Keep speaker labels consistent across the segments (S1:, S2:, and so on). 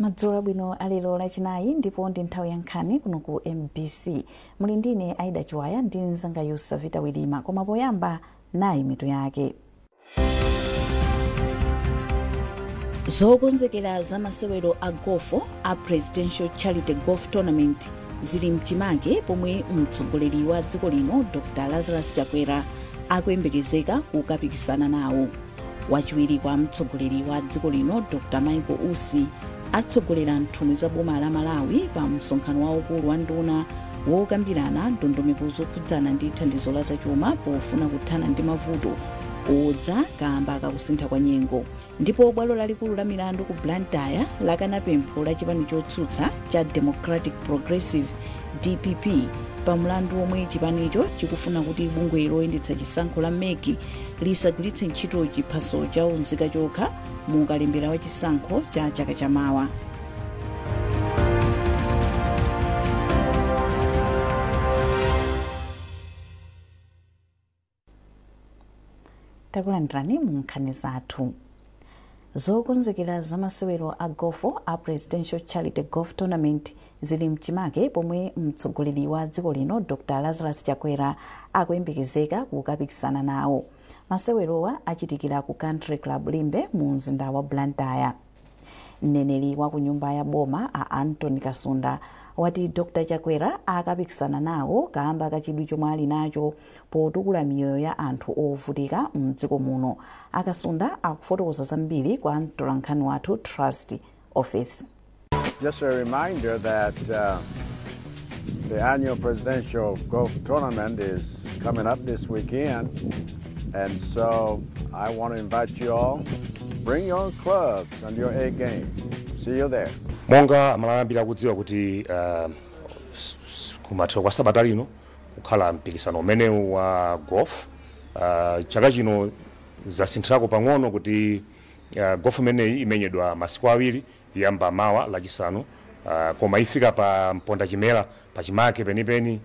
S1: Madzulo abwino alero Lachinayi, ndipo ndi nthawi ya nkhani kuno ku MBC. Muli ndine Aida Chiwaya ndi mzanga Yusavita Wilima, koma poyamba nayi mitu yake. Zokonzekera za masewero a gofo a Presidential Charity Golf Tournament zili mchimake, pomwe mtsogoleri wa dziko lino Dr Lazarus Chakwera akuyembekezeka kukapikisana nawo. Wachiwiri kwa mtsogoleri wa dziko lino Dr Michael Usi atsogolera nthumwi za boma la Malawi pa msonkhano waukulu wa nduna wokambirana ndondomeko zokhudzana ndi thandizo la zachuma pofuna kuthana ndi mavuto odza kamba kakusintha kwa nyengo. Ndipo bwalo lalikulu la milandu ku Blantyre lakana pempho la chipani chotsutsa cha Democratic Progressive, DPP, pa mlandu omwe chipanicho chikufuna kuti bungwe loyendetsa chisankho la MEC lisagwiritse ntchito chiphaso cha unzika chokha mu kalembera wa chisankho cha chaka chamawa. Takulandirani mu nkhani zathu. Zokonzekera za masewero a gofo a Presidential Charity Golf Tournament zili mchimake, pomwe mtsogoleri wa dziko lino Dr Lazarus Chakwera akuyembekezeka kukapikisana nawo. Masewerowa achitikira ku Country Club Limbe mu mzinda wa Blantyre. Mneneri wa ku nyumba ya boma a Anthony Kasunda wati Dr Chakwera akapikisana nawo kamba kachidwi chomwe ali nacho potukula miyoyo ya anthu ovutika mdziko muno. Akasunda akufotokoza zambiri kwa mtolankhani wathu Trust Office.
S2: Just a reminder that the annual presidential golf tournament is coming up this weekend, and so I want to invite you all, bring your clubs and your A game. See you there.
S3: Monga Amalawi ambiri akudziwa kuti kumathero kwa sabata lino kukhala mpikisano umenewu wa golf. Chaka chino zasinthirako pang'ono kuti golf imeneyi imenyedwa masiku awiri, iyamba mawa Lachisanu, koma ifika pa mponda chimera pachimake penipeni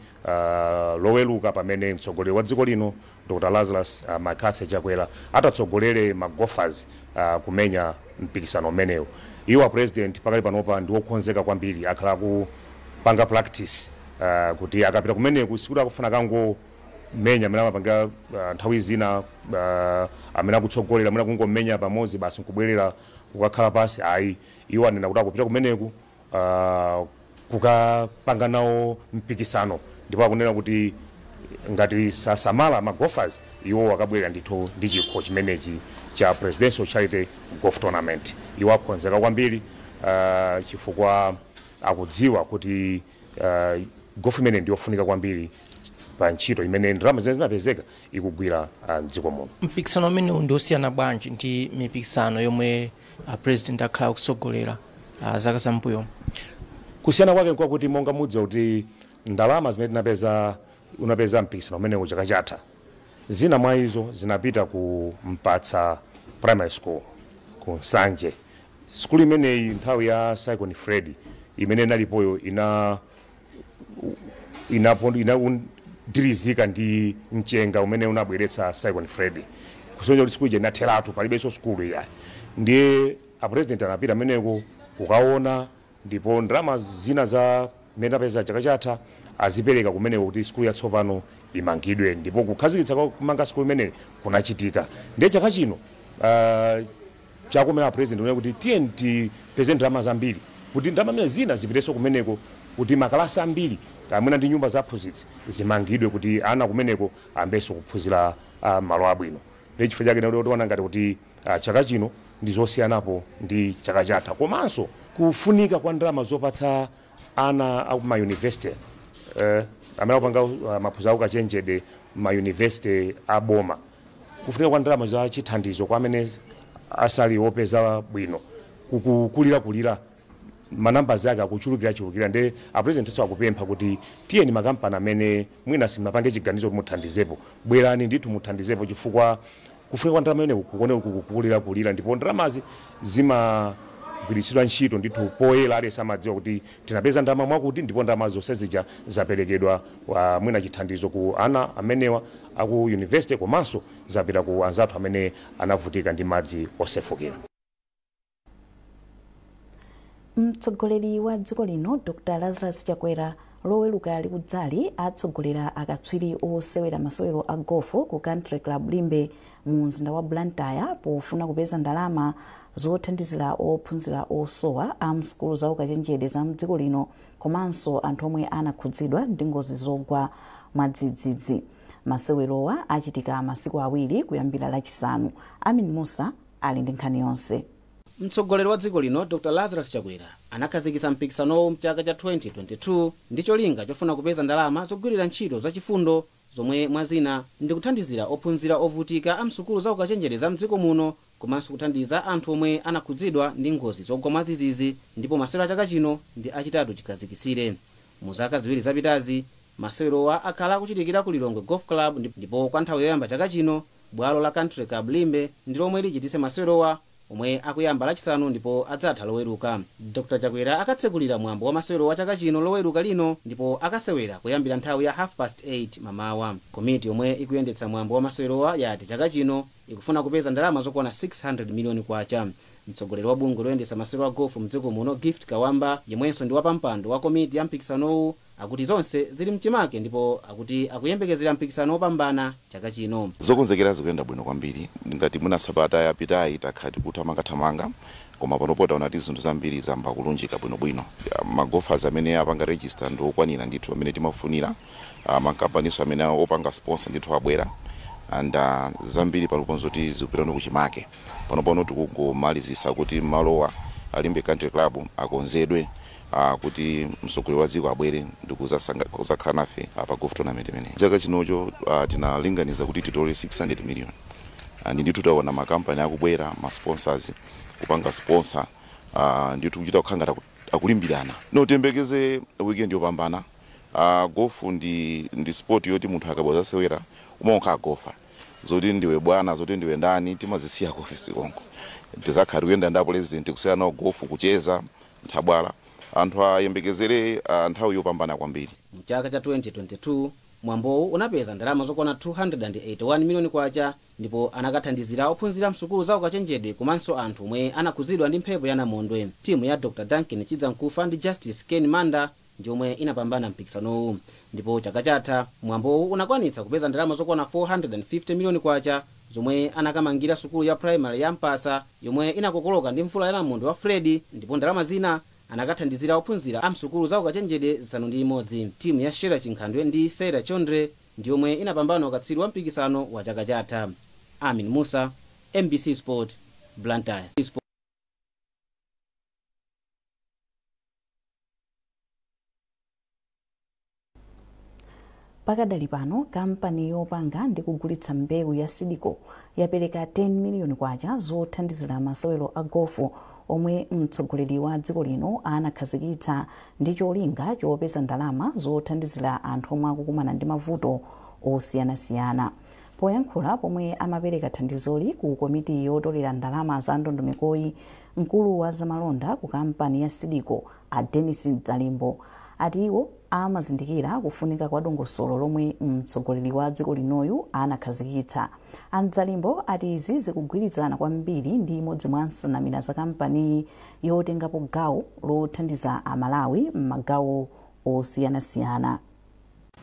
S3: Loweluka, pamene mtsogoleri wa dziko lino Dr Lazarus McCarthy Chakwera atatsogolere ma golfers kumenya mpikisano umenewu. Iwo a president pakali panopa ndi wokonzeka kwambiri, akhala kupanga practice kuti akapita kumeneku sikuti akufuna kangomenya amene amapanga nthawi zina, amene akutsogolera amene akungomenya pamodzi basi nkubwerera kukakhala pasi, ayi. Iwo anena kuti akupita kumeneku kukapanga nawo mpikisano, ndipo akunena kuti ngati sasamala ma golfers, iwo akabwera ndithu ndi chikho chimenechi cha Presidential Charity Golf Tournament. Iwo akonzeka kwambiri chifukwa akudziwa kuti golf imene ndiyofunika kwambiri pa ntchito imene ndalama zimene zimapezeka ikugwira mdziko muno.
S4: Mpikisano umenewu ndi osiyana bwanji ndi mipikisano yomwe president akhala akutsogolera zaka zam'mbuyomu?
S3: Kusiyana kwake nkwakuti monga mudziwa kuti ndalama zimene tinapeza, unapeza mpikisano umenewu chaka chatha, zina mwa izo zinapita ku Mpatsa Primary School ku Nsanje. Sukulu imeneyi nthawi ya Cyclone Freddy imene inalipoyo inadirizika ndi mchenga umene unabweretsa Cyclone Freddy, kusonyeza kuti sukulu ija inatheratu, palibenso sukulu iyayi. Ndiye a president anapita ameneko kukaona, ndipo ndalama zina za mmene apeza chaka chatha azipereka kumeneko kuti sukulu yatsopano imangidwe, ndipo kukhazikitsa kwa kumanga sukulu imeneyi kunachitika. Ndiye chaka chino chakumena president unena kuti tiye tipeze ndalama zambiri kuti ndalama imene zina zipitenso kumeneko kuti makalasi ambiri kamwena ndi nyumba za aphunzitsi zimangidwe kuti ana kumeneko ayambenso kuphunzira malo abwino. Ndi chifukwa chake tiona ngati kuti chaka chino ndi zosiyanapo ndi chaka chatha. Komanso kufunika kwa ndalama zopatsa ana aku ma university amene akupanga maphunziro akukachenjede ma university aboma, kufunika kwa ndalama za chithandizo kwa amene asali wopeza bwino kukulirakulira, manamba ake akuchulukirachulukira. Ndi a president akupempha kuti tiyeni makampani amene mwina simunapange chiganizo kuti muthandizepo, bwerani ndithu muthandizepo, chifukwa kufunika kwa ndalama imeneku kukuoneka kukulirakulira, ndipo ndalamazi zimagwiritsidwa ntchito ndithu poyera. Aliyense amadziwa kuti tinapeza ndalama mwakuti, ndipo ndalama zonse zija zaperekedwa mwina chithandizo ku ana amenewa aku university, komanso zapita ku anzathu amene anavutika ndi madzi osefukira.
S1: Mtsogoleri wa dziko lino Dr Lazarus Chakwera Loweruka likudzali atsogolera akatswiri osewera masewero a gofu ku Country Club Limbe mu mzinda wa Blantyre pofuna kupeza ndalama zothandizira ophunzira osowa a msukulu za ukachenjede za mdziko lino komanso anthu omwe anakhudzidwa ndi ngozi zogwa mwadzidzidzi. Masewerowa achitika masiku awiri kuyambira Lachisanu. Amin Musa ali ndi nkhani yonse.
S5: Mtsogoleri wa dziko lino Dr Lazarus Chakwera anakhazikitsa mpikisanowu mchaka cha 2022 ndi cholinga chofuna kupeza ndalama zogwirira ntchito zachifundo zomwe mwazina ndi kuthandizira ophunzira ovutika a msukulu za ukachenjede za mdziko muno komanso kuthandiza anthu omwe anakhudzidwa ndi ngozi zogwa mwadzidzidzi. Ndipo masewero a chaka chino ndi achitatu chikhazikitsire. Mu zaka ziwiri zapitazi masewerowa akhala akuchitikira ku Lilongwe Golf Club, ndipo kwa nthawi yoyamba chaka chino bwalo la Country Club Limbe ndi lomwe lichititse masewerowa omwe akuyamba Lachisanu ndipo adzatha Loweruka. Dr Chakwera akatsekulira mwambo wa masewero wa chaka chino Loweruka lino ndipo akasewera kuyambira nthawi ya 8:30 mamawa. Komiti yomwe ikuyendetsa mwambo wa masewerowa yati chaka chino ikufuna kupeza ndalama zokwana 600 miliyoni kwacha. Mtsogoleri wa bungwe loyendetsa masewero a gofu mdziko muno Gift Kawamba, yemwenso ndi wapampando wa komiti ya mpikisanowu, akuti zonse zili mchimake ndipo akuti akuyembekezera mpikisano wopambana chaka chino.
S6: Zokonzekera zikuyenda bwino kwambiri. Ngati muna sabata yapitayi takhala tikuthamangathamanga, koma panopo taona kuti zinthu zambiri zamba kulunjika bwinobwino. Magolfers amene apanga register ndi okwanira ndithu amene timafunira. Makampaniso amene opanga sponsor ndithu abwera and zambiri panopo zoti zikupita kuchimake. Panopo tikungomalizisa kuti malowa a Limbe Country Club akonzedwe kuti mtsogoleri wa dziko abwere ndi kuzakhala nafe pa golf tournament imeneyi. Chaka chinocho tinalinganiza kuti titole 600 million and ndithu taona makampani akubwera, ma sponsors kupanga sponsor, ndithu kuchita kukhala ngati akulimbirana. No, tiyembekeze weekend yopambana. Golf ndi sport yoti munthu akabwera zasewera umaonka golfer, zoti ndiwe bwana, zoti ndiwe ndani, timazisiya ku ofisi konko. Tizakhala tikuyenda ndi president kusewera nawo golf, kucheza nthabwala. Anthu ayembekezere nthawi yopambana kwambiri.
S5: Mchaka cha 2022 mwambowu unapeza ndalama zokwana 281 miliyoni kwacha ndipo anakathandizira ophunzira msukulu za ukachenjede komanso anthu omwe anakhudzidwa ndi mphepo ya namondwe. Timu ya Dr Duncan Chidzankufa ndi Justice Ken Manda ndiomwe inapambana mpikisanowu. Ndipo chaka chatha mwambowu unakwanitsa kupeza ndalama zokwana 450 miliyoni kwacha zomwe anakamangira sukulu ya primary ya Mpasa yomwe inakokoloka ndi mvula ya namondwe wa Freddy, ndipo ndalama zina anakathandizira ophunzira a msukulu za ukachenjede 6. Timu ya Shera Chinkhandwe ndi Sera Chondre ndiyomwe inapambana ukatswiri wa mpikisano wa chaka chatha. Amin Musa, MBC Sport, Blantyre.
S1: Pakadali pano kampani yopanga ndi kugulitsa mbewu ya Seed Co yapereka 10 miliyoni kwacha zothandizira masewero a gofu omwe mtsogoleri wa dziko lino anakhazikitsa ndi cholinga chopeza ndalama zothandizira anthu omwe akukumana ndi mavuto osiyanasiyana. Poyankhula pomwe amapereka thandizoli ku komiti yotolera ndalama za ndondomekoyi, mkulu wa zamalonda ku kampani ya Seed Co a Denis Dzalimbo ati iwo amazindikira kufunika kwa dongosolo lomwe mtsogoleri wa dziko linoyu anakhazikitsa. A Dzalimbo ati izi zikugwirizana kwambiri ndi imodzi mwa nsanamira za kampaniyi yotengapo gawo lothandiza Amalawi m'magawo osiyanasiyana.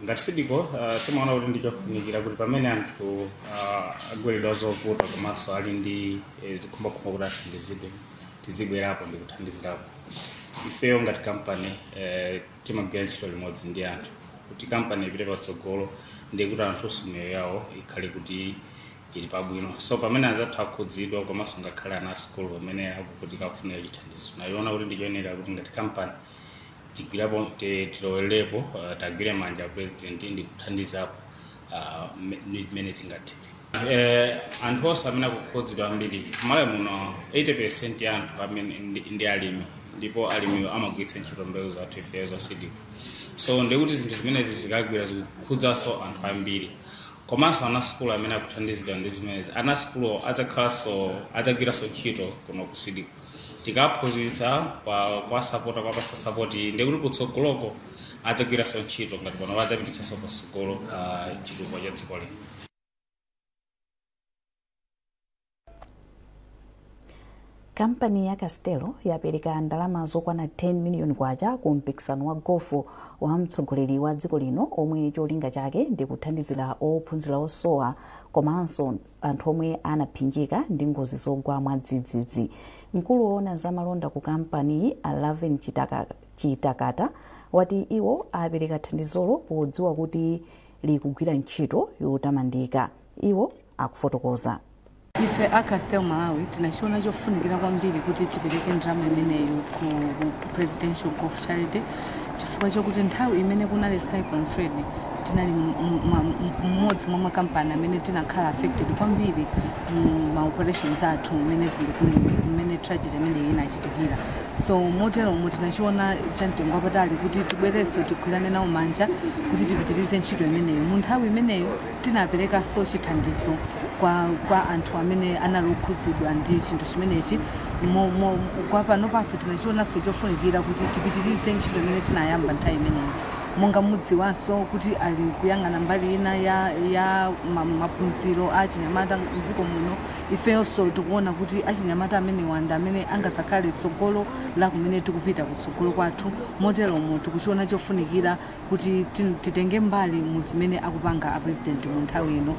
S7: Ngati Seed Co timaona kuti ndichofunikira kuti pamene anthu agweredwa zovuta komanso ali ndi zikhumbokhumbo kuti athandizidwe, tizibwerapo ndi kuthandizirapo. Ifeyo ngati kampani timagwira ntchito limodzi ndi anthu. Kuti kampani ipite patsogolo ndi kuti anthunso miyoyo yawo ikhale kuti ili pabwino. So pamene anzathu akhudzidwa komanso ngakhale ana asukulu pamene akuvutika kufunira chithandizo, nayiona kuti ndichoyenera kuti ngati kampani tigwirapo, tilowerepo, tagwire manja president ndi kuthandizapo mmene tingathere. Anthu onse amene akukhudzidwa ambiri Malawi muno, 80% ya anthu amene ndi alimi, ndipo alimiwo amagwiritsa ntchito mbewu zathu ifeyo za Seed Co. So ndikuti zinthu zimenezi zikagwira zikukhudzanso anthu ambiri, komanso ana sukulu amene akuthandizidwa ndi zimenezi, ana sukulu adzakhalanso adzagwiranso ntchito kuno ku Seed Co. Tikaphunzitsa kwa sapota, kwa pasa support, ndikuti kutsogoloko adzagwiranso ntchito ngati pano adzapititsanso patsogolo chitukuko cha dziko lino.
S1: Kampani ya Castel yapereka ndalama zokwana 10 miliyoni kwacha ku mpikisano wa gofu wa mtsogoleri wa dziko lino, omwe cholinga chake ndi kuthandizira ophunzira osowa komanso anthu omwe anaphinjika ndi ngozi zogwa mwadzidzidzi. Mkulu woona zamalonda ku kampaniyi, Alaven Chitakata, wati iwo apereka thandizolo podziwa kuti likugwira ntchito yotamandika. Iwo akufotokoza.
S8: Ife a Castel Malawi tinachiona chofunikira kwambiri kuti tipereke ndalama imeneyo ku Presidential Golf Charity, chifukwa chokuti nthawi imene kunali Cyclone Freddy tinali mmodzi mwa makampani amene tinakhala affected kwambiri mu ma operations athu mmene zinthu zimene, mmene tragedy imeneyi inachitikira. So moteromo tinachiona chamtengo wapatali kuti tibwerenso tigwirane nawo manja kuti tipitirize ntchito imeneyo. Mu nthawi imeneyo tinaperekanso chithandizo kwa anthu amene anali okhudzidwa ndi chinthu chimenechi. Kwa panopanso tinachionanso chofunikira kuti tipitirize ntchito imene tinayamba nthawi imeneyo. Monga mudziwanso kuti ali kuyang'ana mbali ina ya maphunziro a chinyamata mdziko muno, ifenso tikuona kuti achinyamata amene wanda amene angadzakhale tsogolo la kumene tikupita kutsogolo kwathu. Moteromo tikuchiona chofunikira kuti titenge mbali mu zimene akupanga a President mu nthawi ino.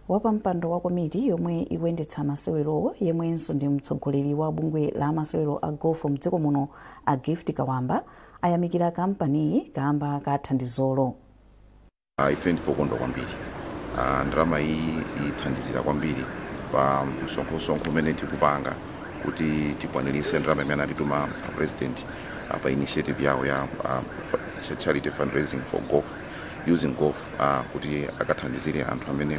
S1: Wapampando wa komiti yomwe ikuyendetsa masewerowo, yemwenso ndi mtsogoleri wa bungwe la masewero a golf mdziko muno, a Gift Kawamba, ayamikira kampaniyi kamba ka thandizolo.
S6: Ife ndife okondwa kwambiri. Ndalama iyi ithandizira kwambiri pa msonkhosonkho umene tikupanga kuti tikwanirise ndalama imene anatituma a President pa initiative yawo ya charity fundraising for golf, using golf kuti akathandizire anthu amene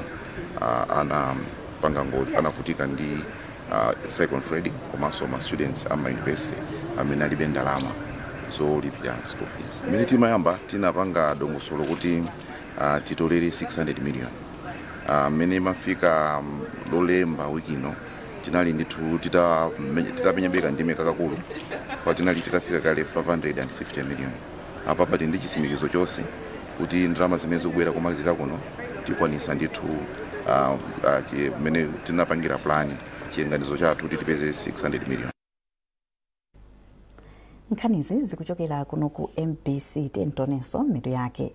S6: anapanga ngozi, anavutika ndi Cyclone Freddy, komanso ma students ama university amene alibe ndalama zolipira school fees. Imene timayamba tinapanga dongosolo kuti titolere 600 million. Mmene mafika Lolemba wiki ino tinali ndithu titamenyambika ndime kakakulu fa tinali titafika kale 550 million. Apa pati ndi chitsimikizo chonse kuti ndalama zimene zikubwera kumalizira kuno tikwanisa ndithu mmene tinapangira plan, chilinganizo chathu kuti tipeze 600 million.
S1: Nkhanizi zikuchokera kuno ku MBC. Tentonenso mitu yake.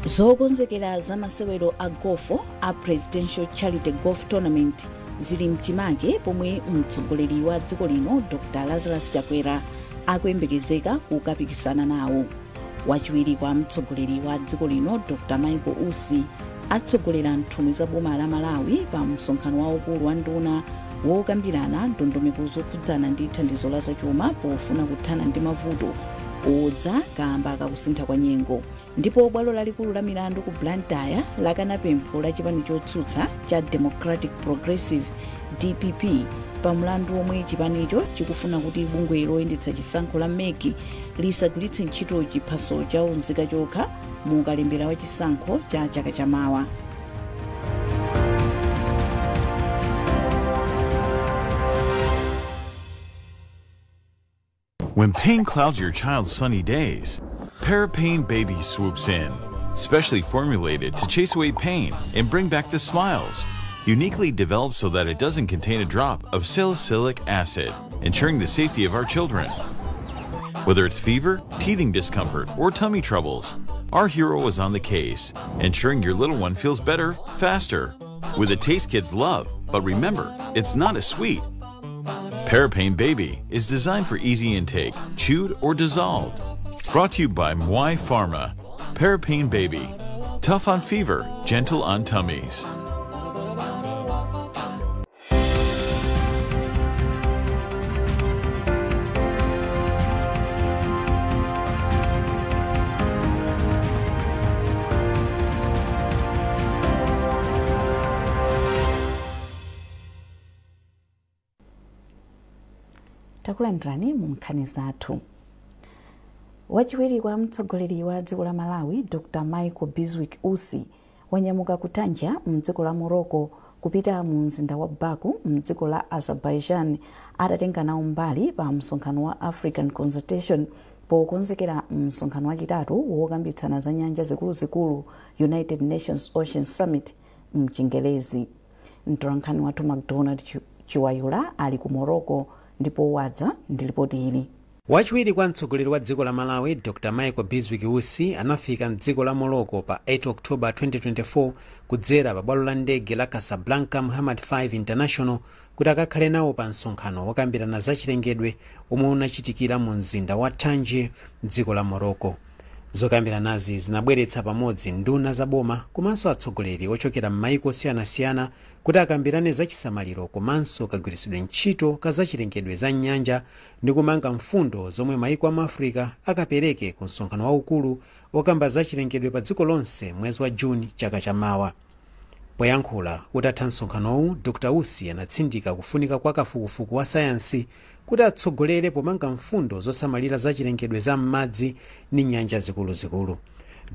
S1: Zokonzekera za masewero a gofo a Presidential Charity Golf Tournament zili mchimake, pomwe mtsogoleri wa dziko lino Dr Lazarus Chakwera akuyembekezeka kukapikisana nawo. Wachiwiri kwa mtsogoleri wa dziko lino Dr Michael Usi atsogolera nthumwi za boma la Malawi pa msonkhano waukulu wa nduna wokambirana ndondomeko zokhudzana ndi thandizo la zachuma pofuna kuthana ndi mavuto odza kamba kakusintha kwa nyengo. Ndipo bwalo lalikulu la milandu ku Blantyre lakana pempho la chipani chotsutsa cha Democratic Progressive, DPP, pa mlandu omwe chipanicho chikufuna kuti bungwe loyendetsa chisankho la MEC lisagwiritse ntchito chiphaso cha unzika chokha mu kalembera wa chisankho cha chaka chamawa.
S9: When pain clouds your child's sunny days, Parapain Baby swoops in. Specially formulated to chase away pain and bring back the smiles. Uniquely developed so that it doesn't contain a drop of salicylic acid, ensuring the safety of our children. Whether it's fever, teething discomfort, or tummy troubles, our hero is on the case, ensuring your little one feels better, faster. With a taste kids love, but remember, it's not as sweet. Parapain Baby is designed for easy intake, chewed or dissolved. Brought to you by Mwai Pharma. Parapain Baby. Tough on fever, gentle on tummies.
S1: Takulandirani mu nkhani zathu. Wachiwiri kwa mtsogoleri wa dziko la Malawi Dr Michael Bizwick Usi wanyamuka ku Tanja mdziko la Morocco kupita mu mzinda wa Baku mdziko la Azerbaijan, atatenga nawo mbali pa msonkhano wa African Consultation pokonzekera msonkhano wachitatu wokambitsana za nyanja zikuluzikulu, United Nations Ocean Summit. mchingerezi. Mtolankhani wathu MacDonald Chiwayula ali ku Morocco ndipo wadza ndi ripoti ili.
S10: Wachiwiri kwa mtsogoleri wa dziko la Malawi, Dr Michael Bizwick Usi, anafika mdziko la Morocco pa 8 October 2024 kudzera pa bwalo la ndege la Casablanca Mohammed V International kuti akakhale nawo pa msonkhano wokambirana za chilengedwe omwe unachitikira mu mzinda wa Tangier mdziko la Morocco. Zokambiranazi zinabweretsa pamodzi nduna za boma komanso atsogoleri ochokera m'mayiko osiyanasiyana kuti akambirane za chisamaliro komanso kagwiritsidwe ntchito ka zachilengedwe za nyanja ndi kumanga mfundo zomwe mayiko amu Africa akapereke ku msonkhano waukulu okamba za chilengedwe pa dziko lonse mwezi wa Juni chaka chamawa. Poyankhula utatha msonkhanowu, Dr Usi anatsindika kufunika kwa kafukufuku wa sayansi kuti atsogolere pomanga mfundo zosamalira zachilengedwe za m'madzi ndi nyanja zikuluzikulu.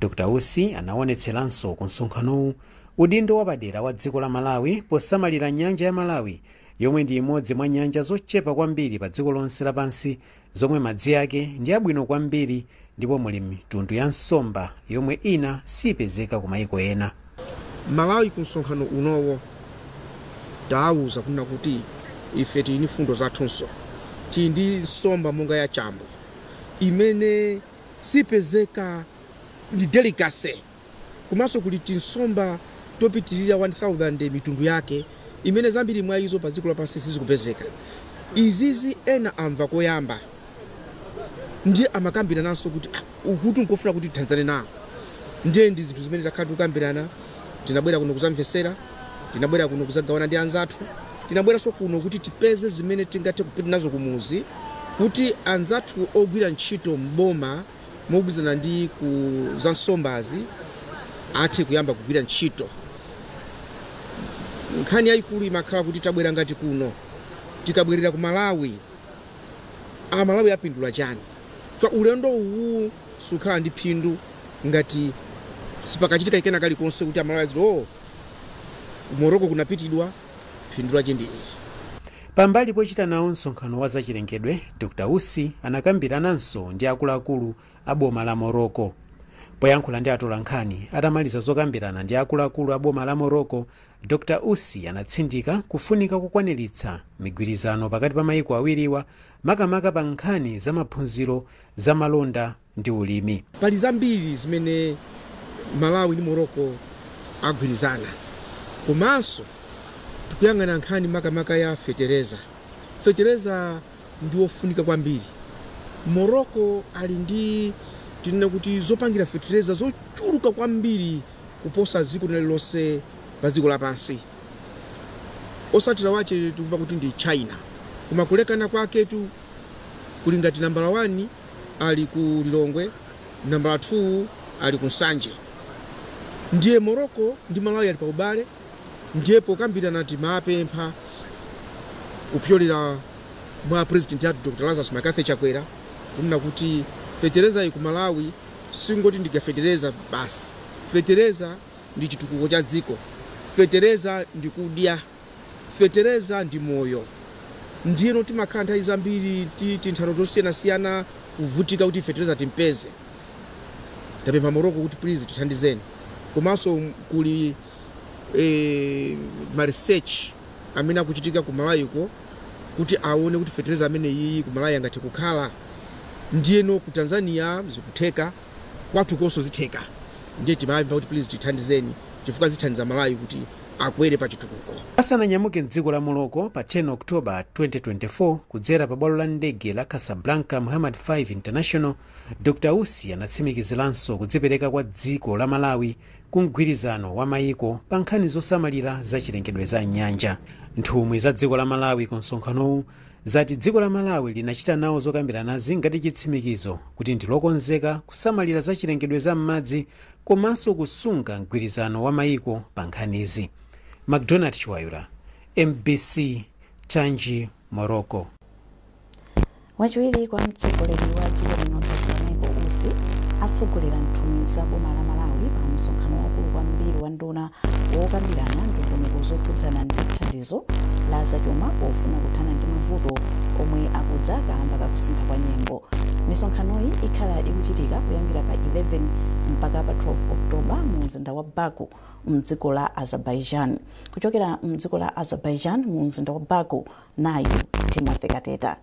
S10: Dr Usi anaonetseranso ku msonkhanowu udindo wapadera wa dziko la Malawi posamalira nyanja ya Malawi, yomwe ndi imodzi mwa nyanja zochepa kwambiri pa dziko lonse lapansi zomwe madzi ake ndi abwino kwambiri ndipo muli mitundu ya nsomba yomwe ina sipezeka ku mayiko ena.
S11: Malawi ku msonkhano unowo tawuza kuna kuti ife tili ndi fundo zathunso, tili ndi nsomba monga ya chambo imene sipezeka, ndi delicacy, komanso kuli tinsomba topitirira 1000 mitundu yake imene zambiri mwa izo pa dziko lapansi sizikupezeka. Izizi ena amva koyamba, ndiye amakambirananso kuti ukuti nkofuna kuti tithanzane nawo. Ndiye ndi zinthu zimene takhala tikukambirana. Tinabwera kuno kuzamvesera, tinabwera kuno kuzagawana ndi anzathu, tinabweranso kuno kuti tipeze zimene tingathe kupita nazo kumuzi kuti anzathu ogwira ntchito mboma mogwirizana ndi ku za nsombazi athe kuyamba kugwira ntchito. Nkhani yayikulu imakhala kuti tabwera ngati kuno, tikabwerera ku Malawi, Amalawi apindula chani? So ulendo uwu sukhala ndi phindu ngati sipakachitika ikena kalikonse kuti Amalawi aziti, oh, Morocco kunapitidwa, phindu lake ndi ili.
S10: Pambali pochita nawo msonkhano wa zachilengedwe, Dr Usi anakambirananso ndi akuluakulu a boma la Morocco. Poyankhula ndi atolankhani atamaliza zokambirana ndi akuluakulu a boma la Morocco, Dr Usi anatsindika kufunika kukwaniritsa migwirizano pakati pa mayiko awiriwa, makamaka pa nkhani za maphunziro, za malonda ndi ulimi.
S11: Pali zambiri zimene Malawi ndi Morocco agwirizana, komanso tikuyang'ana nkhani makamaka ya fetereza. Fetereza ndi wofunika kwambiri. Morocco ali ndi, tinene kuti, zopangira fetereza zochuluka kwambiri kuposa dziko lililonse pa dziko lapansi. Osatira wache tikumva kuti ndi China, koma kulekana kwaketu kuli ngati nambala 1 ali ku Lilongwe, nambala 2 ali ku Nsanje. Ndiye Morocco ndi Malawi ali pa ubale, ndiye pokambirana timapempha kupyolera mwa president yathu Dr Lazarus McCarthy Chakwera kunena kuti fetereza iyi ku Malawi singoti ndikafetereza basi. Fetereza ndi chitukuko cha dziko, fetereza ndi kudya, fetereza ndi moyo. Ndiyeno timakhala nthawi zambiri tinthano tosiyanasiyana kuvutika kuti fetereza timpeze. Tapempha Morocco kuti please tithandizeni. Komanso kuli ma research amene akuchitika ku Malawiko kuti aone kuti fetereza amene iyi ku Malawi angathe kukhala. Ndiyeno ku Tanzania zikutheka, kwathu konso zitheka. Ndiye timapempha kuti please tithandizeni, chifukwa zithandiza Malawi kuti akwere pa chitukuko.
S10: Asananyamuke mdziko la Morocco pa 10 October 2024 kudzera pa bwalo la ndege la Casablanca Mohammed V International, Dr Usi anatsimikiziranso kudzipereka kwa dziko la Malawi ku mgwirizano wa mayiko pa nkhani zosamalira zachilengedwe za nyanja. Nthumwi za dziko la Malawi ku msonkhanowu zati dziko la Malawi linachita nawo zokambiranazi ngati chitsimikizo kuti ndi lokonzeka kusamalira zachilengedwe za m'madzi komanso kusunga mgwirizano wa mayiko pa nkhanizi. MacDonald Chiwayula, MBC, Tangier, Morocco.
S1: Wachiwiri kwa mtsogoleri wa dziko lino, Dr Michael Usi, atsogolera nthumwi za boma la Malawi pa msonkhano waukulu kwambiri wa nduna wokambirana ndondomeko zokhudzana ndi thandizo la zachuma pofuna kuthana ndi mavuto omwe akudza kamba kakusintha kwa nyengo. Misonkhanoyi ikhala ikuchitika kuyambira pa 11 mpaka pa 12 October mu mzinda wa Baku mdziko la Azerbaijan. Kuchokera mdziko la Azerbaijan mu mzinda wa Baku, nayu Timothy Kateta.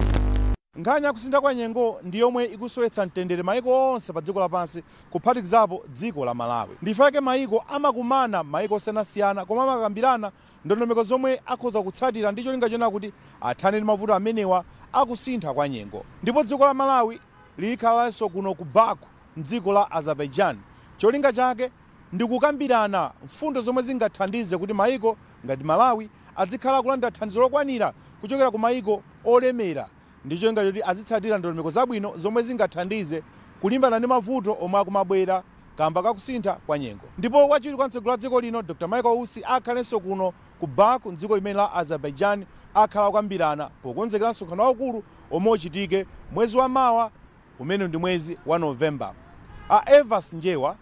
S12: Nkhani yakusintha kwa nyengo ndi yomwe ikusowetsa mtendere maiko onse pa dziko lapansi, kuphatikizapo dziko la Malawi. Ndifake maiko amakumana, maiko osiyanasiyana, koma amakambirana ndondomeko zomwe akhoza kutsatira ndi cholinga chona kuti athane ndi mavuto amenewa akusintha kwa nyengo. Ndipo dziko la Malawi likhalanso kuno ku Baku mdziko la Azerbaijan. Cholinga chake ndi kukambirana mfundo zomwe zingathandize kuti maiko ngati Malawi azikhala kulandira thandizo lokwanira kuchokera ku maiko olemera, ndi cholinga choti azitsatira ndondomeko zabwino zomwe zingathandize kulimbana ndi mavuto omwe akumabwera kamba kakusintha kwa nyengo. Ndipo wachiwiri kwa mtsogoleri wa dziko lino Dr. Michael Usi akhalenso kuno ku Baku mdziko limene la Azerbaijan, akhala kukambirana pokonzekera msonkhano waukulu omwe uchitike mwezi wa mawa, umene ndi mwezi wa Novemba. A Evas Njewa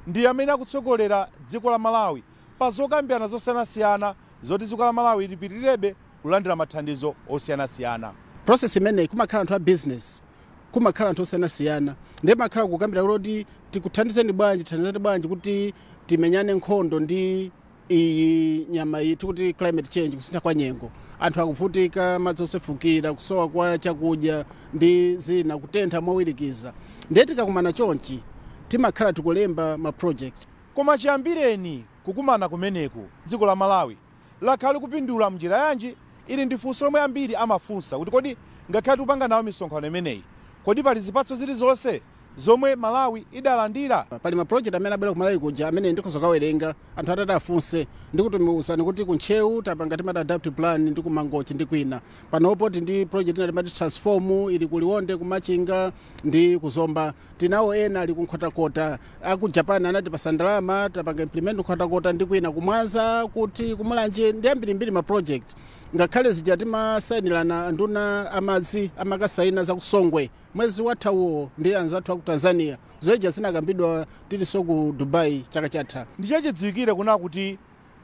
S12: ndi amene akutsogolera dziko la Malawi pa zokambirana zosiyanasiyana zoti dziko la Malawi lipitirebe kulandira mathandizo osiyanasiyana.
S13: Process imeneyi kumakhala anthu a business, kumakhala anthu osiyanasiyana, ndiye makhala kukambira kuti tikuthandizeni bwanji, thandizeni bwanji kuti timenyane nkhondo ndi iyi nyama iyi tikuti climate change, kusintha kwa nyengo. Anthu akuvutika, madzi osefukira, kusowa kwa chakudya ndi zina, kutentha mowirikiza. Ndiye tikakumana chonchi timakhala tikulemba ma project.
S12: Koma chiyambireni kukumana kumeneku, dziko la Malawi lakhala likupindula mnjira yanji? Ili ndi funso lomwe ambiri amafunsa kuti kodi ngakhale tikupanga nawo misonkhano imeneyi, kodi pali zipatso zilizonse zomwe Malawi idalandira?
S13: Pali ma project amene abwera ku Malawi kuja amene ndikhoza kukawerenga anthu atati afunse, ndikutumiuzani kuti kuntcheu tapanga timati adapt plan, ndi kumangochi ndi kwina. Panopo ndi project ina timati transform, ili kuliwonde, kumachinga ndi kuzomba. Tinawo ena ali kunkhotakota, aku Japan anatipasa ndalama, tapanga implement kunkhotakota ndi kwina, kumwaza, kuti kumulanje, ndi ambirimbiri ma project. Ngakhale zija timasayinirana nduna amadzi amakasaina zakusongwe mwezi wathawo ndi anzathu aku Tanzania, zoyeja zinakambidwa tilinso ku Dubai chaka chatha.
S12: Ndichachidziwikire kuna kuti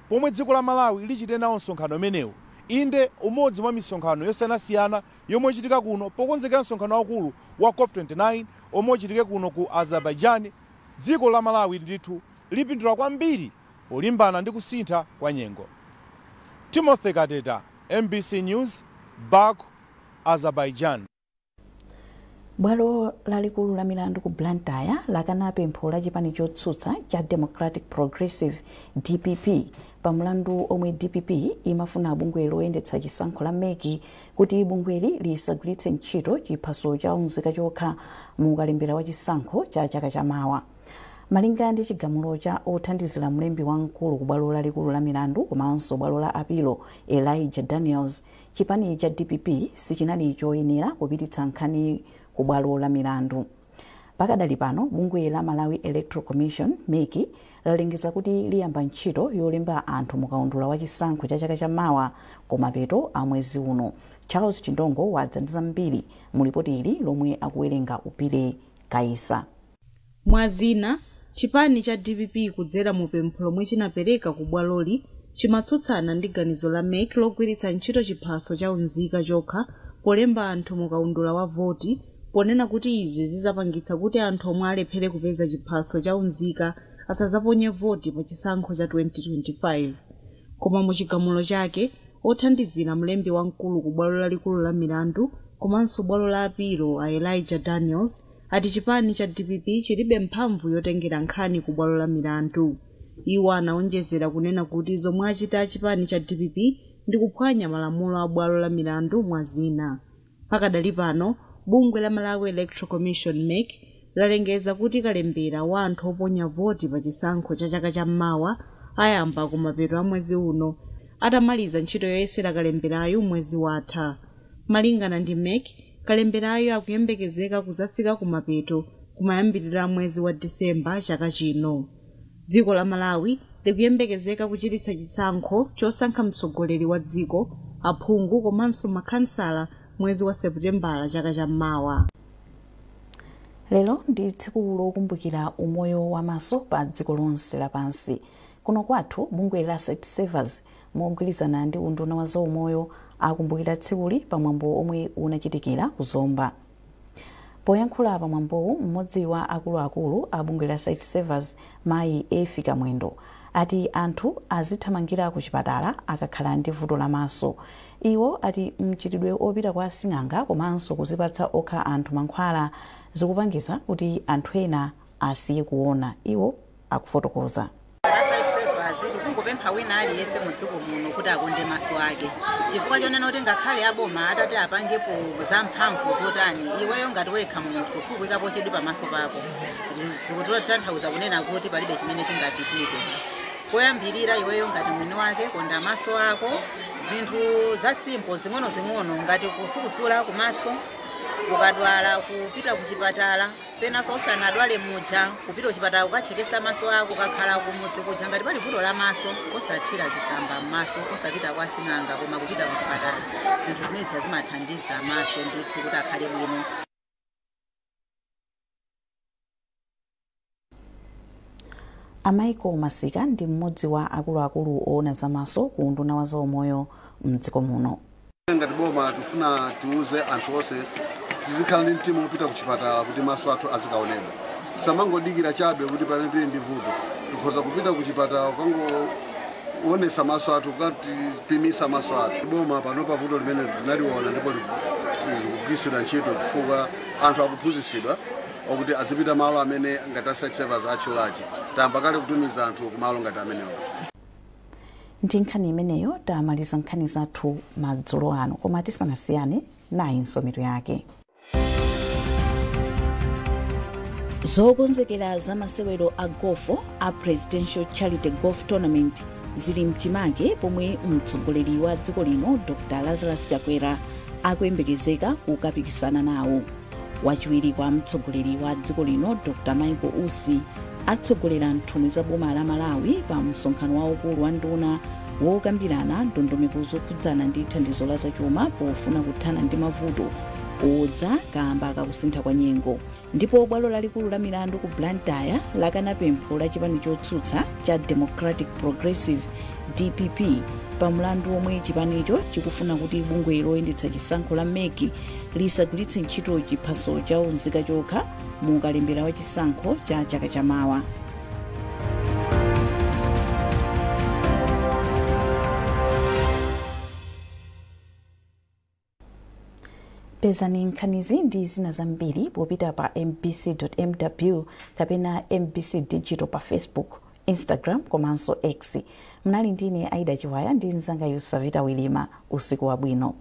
S12: pomwe dziko la Malawi lichite nawo msonkhano umenewu, inde umodzi mwa misonkhano yosiyanasiyana yomwe ichitika kuno pokonzekera msonkhano waukulu wa COP29 omwe uchitike kuno ku Azerbaijan, dziko la Malawi ndithu lipindula kwambiri polimbana ndi kusintha kwa nyengo. Timothy Kateta, MBC News, Baku, Azerbaijan.
S1: Bwalo lalikulu la milandu ku Blantyre lakana pempho la chipani chotsutsa cha Democratic Progressive, DPP, pa mlandu omwe DPP imafuna bungwe loyendetsa chisankho la MEC kuti bungweli lisagwiritse ntchito chiphaso cha unzika chokha mu kalembera wa chisankho cha chaka chamawa. Malinga ndi chigamulo cha othandizira mlembi wamkulu ku bwalo lalikulu la milandu komanso bwalo la apilo Elijah Daniels, chipani cha DPP sichinali choyenera kupititsa nkhani ku bwalo la milandu. Pakadali pano bungwe la Malawi Electoral Commission, MEC, lalengeza kuti liyamba ntchito yolemba anthu mukaundula wa chisankho cha chaka chamawa kumapeto a mwezi uno. Charles Chindongo wadza ndi zambiri mu lipoti ili lomwe akuwerenga Upire Kaisa.
S14: Mwazina, chipani cha DPP kudzera mu pempho lomwe chinapereka ku bwaloli chimatsutsana ndi ganizo la MEC logwiritsa ntchito chiphaso cha unzika chokha polemba anthu mukaundula wa voti, ponena kuti izi zizapangitsa kuti anthu omwe alephere kupeza chiphaso cha unzika asazaponye voti pa chisankho cha 2025. Koma mu chigamulo chake, othandizira mlembi wamkulu ku bwalo lalikulu la milandu komanso bwalo la apilo a Elijah Daniels ati chipani cha DPP chilibe mphamvu yotengera nkhani ku bwalo la milandu. Iwo anaonjezera kunena kuti zomwe achita chipani cha DPP ndi kuphwanya malamulo a bwalo la milandu mwazina. Pakadali pano bungwe la Malawi Electoral Commission, MEC, lalengeza kuti kalembera wa anthu oponya voti pa chisankho cha chaka cham'mawa ayamba kumapeto a mwezi uno, atamaliza ntchito yoyesera kalemberayo mwezi watha. Malingana ndi MEC, kalemberayo akuyembekezeka kuzafika kumapeto kumayambirira mwezi wa Disemba chaka chino. Dziko la Malawi likuyembekezeka kuchititsa chisankho chosankha mtsogoleri wa dziko, aphungu komanso makhansala mwezi wa Seputembala chaka cham'mawa.
S1: Lero ndi tsiku lokumbukira umoyo wamaso pa dziko lonse lapansi. Kuno kwathu bungwe la Sightsavers mogwirizana ndi unduna wa zaumoyo akumbukira tsikuli pamwambo omwe unachitikira ku Zomba. Poyankhula pamwambowu, mmodzi wa akuluakulu a bungwe la Sightsavers, mayi Efika Mwendo, ati anthu azithamangira ku chipatala akakhala ndi vuto lamaso. Iwo ati mchitidwe opita kwa asing'anga komanso kuzipatsa okha anthu mankhwala zikupangisa kuti anthu ena asiye kuona. Iwo akufotokoza.
S15: Sightsavers tikungopempha wina aliyense mudziko muno kuti akonde maso ake, chifukwa chonena kuti ngakhale aboma atati apangepo zamphamvu zotani, iweyo ngati wekha munthu sukuyikapo chidwi pamaso pako, zikutanthauza kunena kuti palibe chimene chingachitike. Koyambirira, iweyo ngati mwini wake konda maso ako. Zinthu za simple zing'ono-zing'ono ngati kusukusula kumaso, ukadwala kupita kuchipatala, penanso usanadwale muja kupita kuchipatala kukacheketsa maso ako. Kakhala kumudzi kuja, ngati pali vuto la maso, osathira zisamba m'maso, osapita kwa sing'anga, koma kupita kuchipatala. Zinthu zimene zimathandiza maso ndithu kuti akhale bwino.
S1: A Michael Masika ndi mmodzi wa akuluakulu oona zamaso ku unduna wa zaumoyo mdziko muno.
S16: Ngati boma tifuna tiuze anthu onse tizikhala ndi mtima wopita ku chipatala kuti maso athu azikaonedwa. Tisamangodikira chabe kuti pamene tili ndi vuto. Tikhoza kupita ku chipatala kukangoonesa maso athu, kukatipimisa maso athu. Boma panopa vuto limene linaliona ndipo likugwiritsidwa ntchito, chifukwa anthu akuphunzitsidwa okuti azipita malo amene ngati a Sightsavers atchulachi. Tayamba kale kutumiza anthu kumalo ngati amenewo.
S1: Ndi nkhani imeneyo tamaliza nkhani zathu madzulo ano, koma tisanasiyane, nayinso mitu yake. Zokonzekera za masewero a gofo a Presidential Charity Golf Tournament zili mchimake, pomwe mtsogoleri wa dziko lino Dr Lazarus Chakwera akuyembekezeka kukapikisana nawo. Wachiwiri kwa mtsogoleri wa dziko lino Dr Michael Usi atsogolera nthumwi za boma la Malawi pa msonkhano waukulu wa nduna wokambirana ndondomeko zokhudzana ndi thandizo la zachuma pofuna kuthana ndi mavuto odza kamba kakusintha kwa nyengo. Ndipo bwalo lalikulu la milandu ku Blantyre lakana pempho la chipani chotsutsa cha Democratic Progressive, DPP, pa mlandu omwe chipanicho chikufuna kuti bungwe loyendetsa chisankho la MEC lisagwiritse ntchito chiphaso cha unzika chokha mu kalembera wa chisankho cha chaka chamawa. Pezani nkhanizi ndi zina zambiri popita pa mbc.mw kapena MBC Digital pa Facebook, Instagram komanso X. Mnali ndine Aida Chiwaya ndi mzanga Yusavita Wilima. Usiku wabwino.